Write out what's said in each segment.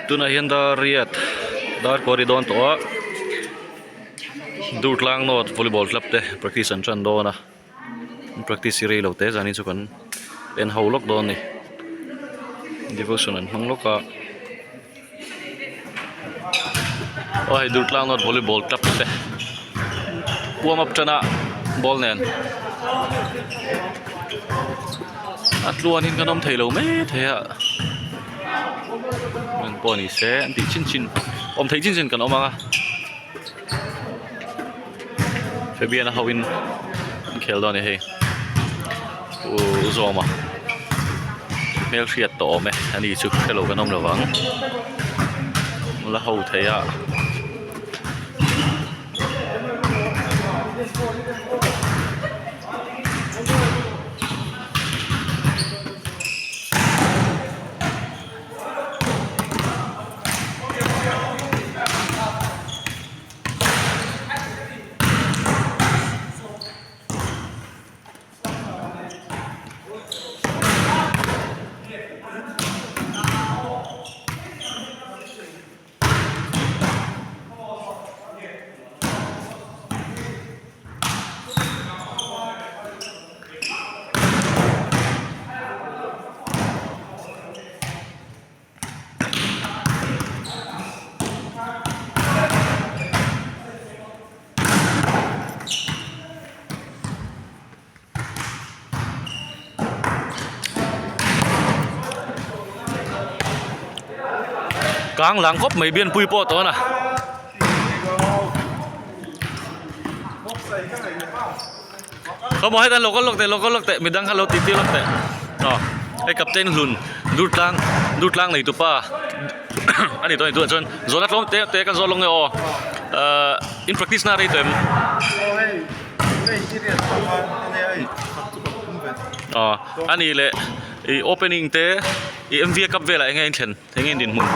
Tunah hian dar riat dar pawh a ri dawn tawh a Durtlang North volleyball club te practice an tan dawn a an practice hi rei lo te zanin chu kan en ho lawk dawn a ni devotion an hmang lawk a aw hei Durtlang North volleyball club te warm up tan a ball nen a tluanin kan awm thei lo maithei a. Eng pawh ni se an tih chin chin awm theih chin chin kan awm ang a Fabian a ho in an khel dawn a ni hei u Zawma hmel hriat tawh awm e ani chu hrelo kan awm lovang la ho thei a. Kang lang khawp mai bianpui pawh tawn a. Khawmaw heta lo kal lawk teh lo kal lawk teh midang kha lo tih tir lawk teh aw hei captain hlun Durtlang Durtlang nei tupa a ni tawh a ni tunah chuan zawhna tlawm te te kan zawh lawk nge aw ahh in practice na rei tawh em? Aw a nih leh ih opening te ih M V a cup velah eng nge in thlen eng nge in dinhmun?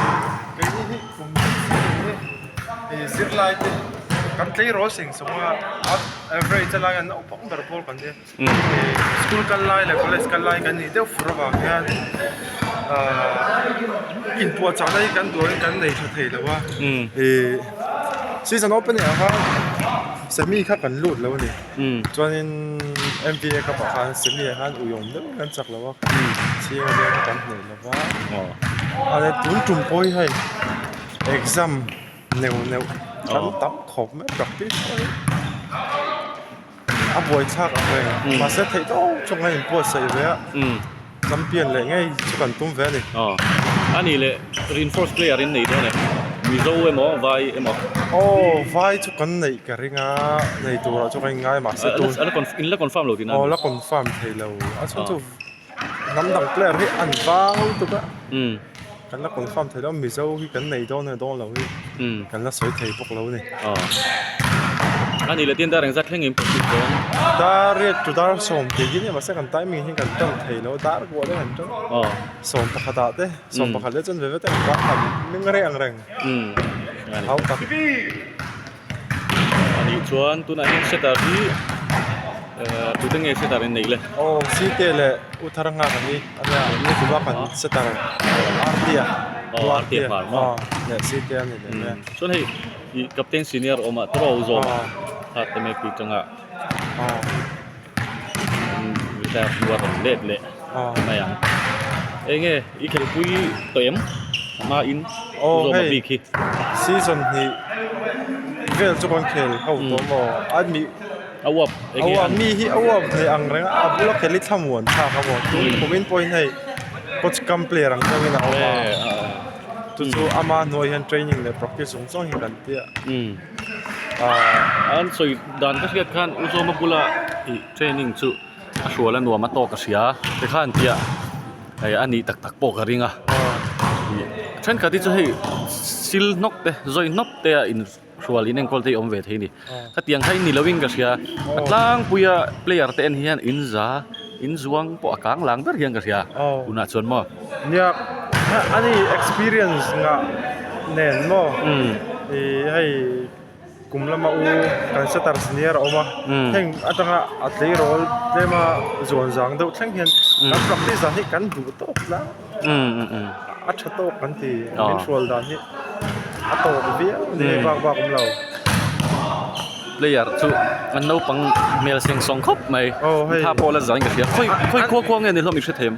Semi kha kan lut lo a ni. Chuanin MVA cup ah khan semi ah khan uiawm deuh in kan chak lo a, chhing a leng kan hneh lo va. A le tun tum pawh hi hei exam neuh neuh tam tam khawp mai practice pawh hi a buaithlak ang reng. Mahse theih tawp chunga inbuatsaih ve a champion leh ngei chu kan tum ve a ni. A nih leh reinforce player in nei dawn em? Mizo emaw vai emaw? Aw vai chu kan neih ka ring a, nei turah chu ka inngai mahse tun. A la in la confirm lo tihna? Aw la confirm thei lo, a chhan chu hnam dang player hi an vang lutuk a, kan la confirm thei lo Mizo hi kan nei dawn nge dawn lo hi kan la sawi thei bawk lo a ni. Aw a nih leh tin dar engzat thleng in practice dawn? Dar riat chu dar sawm tih hi nia mahse kan timing hi kan tan thei lo dar kuah te kan tan. Aw. Sawm pakhat ah te sawm pakhat leh chuan ve ve te an va han meng reng ang reng. Hau tak. Anih chuan tunah hian setter hi tute nge setter in neih le? Aw Site leh U Thar nghak an ni ania ni tum a kan setter Artia Aw Artia hmar maw? Aw leh Site a ni leh mai a. Chuan hei ih captain senior awm ah tawrh a zawm a te mek tih tanga retire hnu a rawn let leh mai ang. Enge i khelpui tawh em? A hma in Aw zawm a hei bik hi. Season hnih vel chu kan khel ho tawh maw a mi A uap enge a uap mi hi a uap hneh ang reng a a bula khel hi thlamuan thlak a maw tun kumin pawhin hei coach cum player ang deuhin a awm a chu chu ama hnuai hian training leh practice zawng zawng hi kan tia. An sawi dan ka hriat khan U Zawma bula ih training chu a hrual a nuam a tawk a hria tikhan tia hei a nih tak tak pawh ka ring a ih thenkhat hi chu hei sil hnawk te zawi hnawk te a in hrual in enkawl te hi awm ve thei a ni khatiang kha in ni lovin ka hria a tlangpuia player te en hian in za in zuang pawh a kang lang ber hian ka hria tunah chuan maw. Nia ani experience ngah nen maw ih hei kum lama u kan setter senior a awm a heng atanga a tleirawl tlema zuan zang deuh thleng hian kan practice dan hi kan duh tawk tlang. a tha tawk kan ti min hrual dan hi a tawk viau a ni hei bak bak awm lo. Player chu an naupang hmel seng sawng khawp mai tha pawh la zain ka hria khawi khawi khua khua nge ni hlawm i hre thei em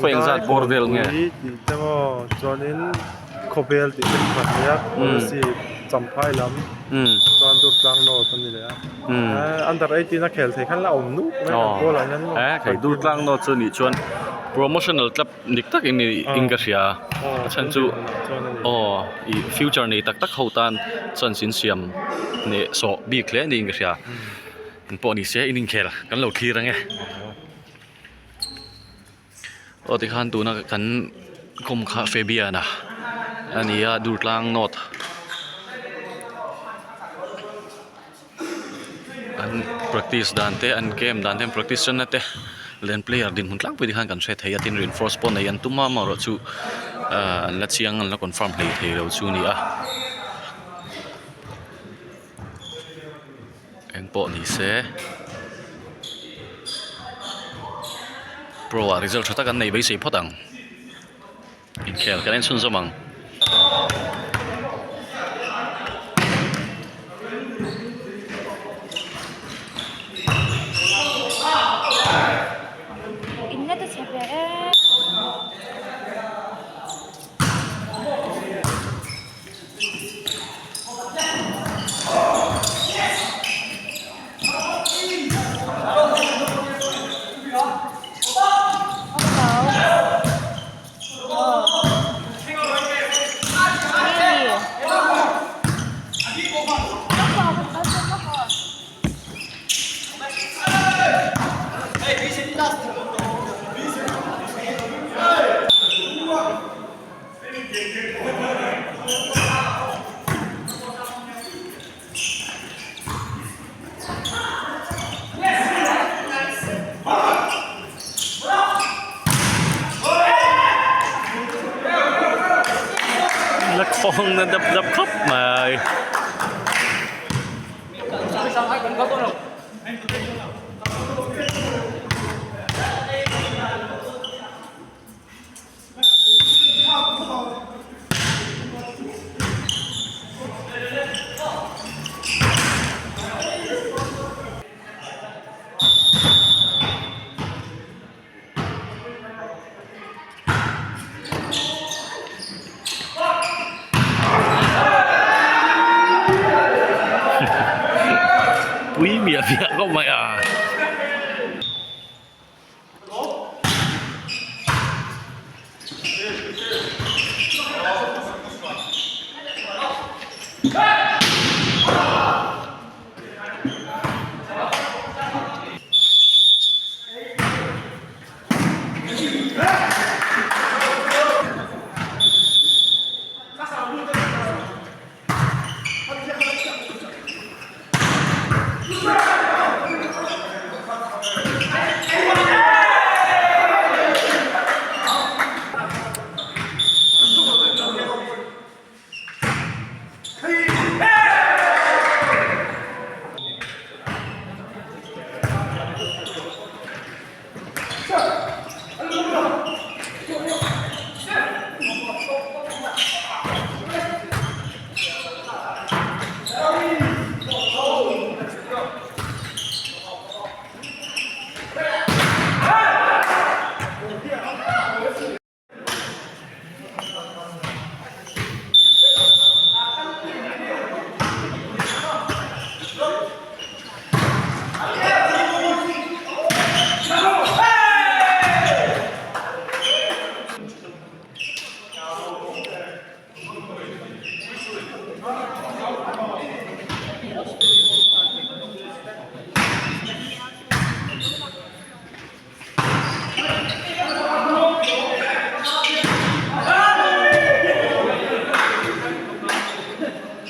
khawi engzat bawr vel nge. Tih te maw chuanin khawvel tih te pakhat nia policy champhai lam chuan Durtlang North a ni leh a under 18 a khel thei khan la awm nuk mai an pawl ah hian maw. He hei Durtlang North chu nih chuan promotional club dik tak in in ka hria a chhan chu aw ih future nei tak tak ho tan chance in siam leh sawh bik hle niin ka hria engpawh ni se in inkhel kan lo thlir ang e. Aw tikhan tuna kan khum kha Fabian-a a ni a Durtlang North an practice dan te an game dan te an practice na te leh an player dinhmun tlangpui te khan kan hre thei a tin reinforce pawh nei an tum a amaherawhchu ahh an la chiang an la confirm hlei thei lo chu a ni a engpawh ni se pro ah result tha tak an nei beisei phawt ang inkhel kan en chhunzawm ang. La khawng na dap dap khawp mai. Pui miah miah khawp mai a.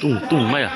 Tung tung mai a.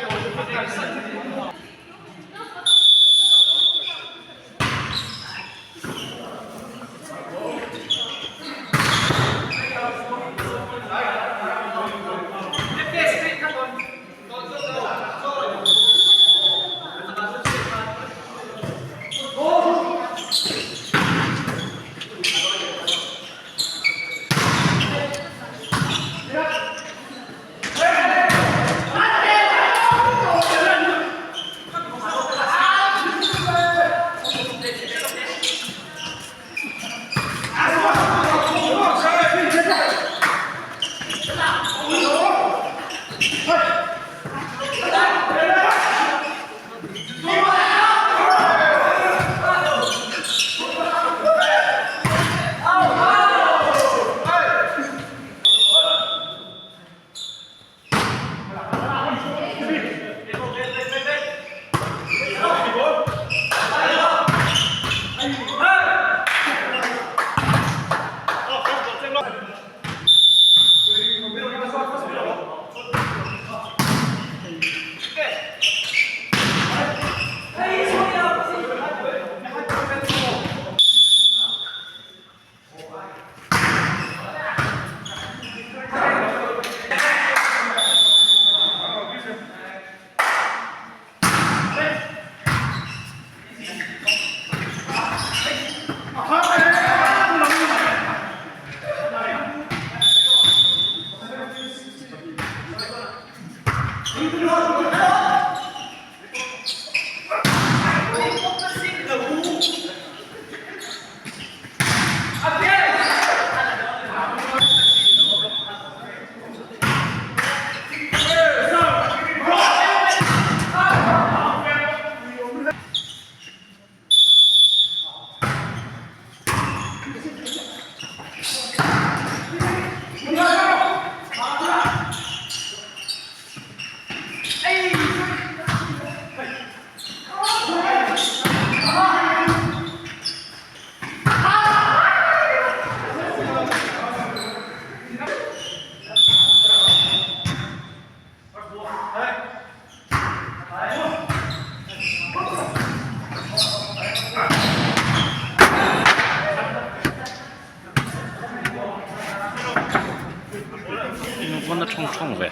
va na thawng thawng ve.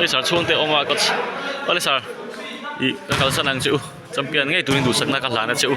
Hei sir chhungte awm a coach awle sir ih ka kalsan ang che u champion ngei turin duhsakna ka hlan a che u.